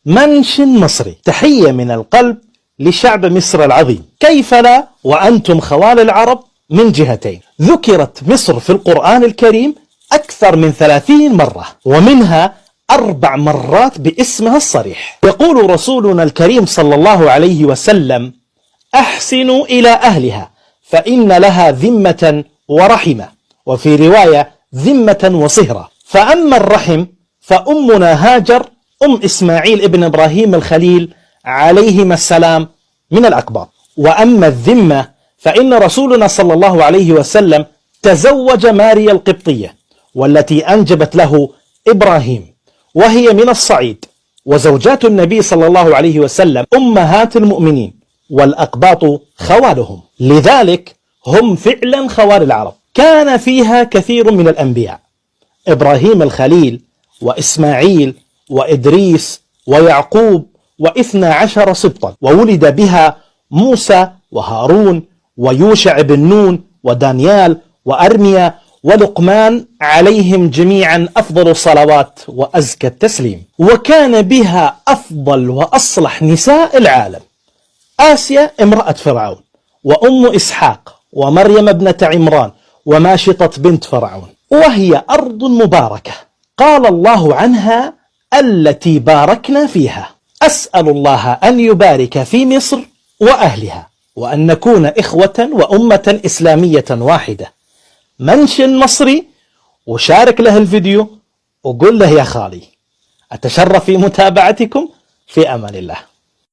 منشن مصري، تحية من القلب لشعب مصر العظيم. كيف لا وأنتم خوال العرب من جهتين. ذكرت مصر في القرآن الكريم أكثر من 30 مرة، ومنها 4 مرات باسمها الصريح. يقول رسولنا الكريم صلى الله عليه وسلم: أحسنوا إلى أهلها فإن لها ذمة ورحمة، وفي رواية ذمة وصهرة. فأما الرحم فأمنا هاجر أم إسماعيل ابن إبراهيم الخليل عليهما السلام من الأقباط. وأما الذمة فإن رسولنا صلى الله عليه وسلم تزوج ماريا القبطية، والتي أنجبت له إبراهيم، وهي من الصعيد. وزوجات النبي صلى الله عليه وسلم أمهات المؤمنين، والأقباط خوالهم، لذلك هم فعلا خوال العرب. كان فيها كثير من الأنبياء: إبراهيم الخليل، وإسماعيل، وإدريس، ويعقوب، و12 سبطا. وولد بها موسى وهارون ويوشع بن نون ودانيال وأرميا ولقمان، عليهم جميعا أفضل الصلوات وأزكى التسليم. وكان بها أفضل وأصلح نساء العالم: آسيا امرأة فرعون، وأم إسحاق، ومريم ابنة عمران، وماشطة بنت فرعون. وهي أرض مباركة قال الله عنها: التي باركنا فيها. أسأل الله أن يبارك في مصر وأهلها، وأن نكون إخوة وأمة إسلامية واحدة. منشن مصري، وشارك له الفيديو وقل له يا خالي. أتشرف في متابعتكم، في أمان الله.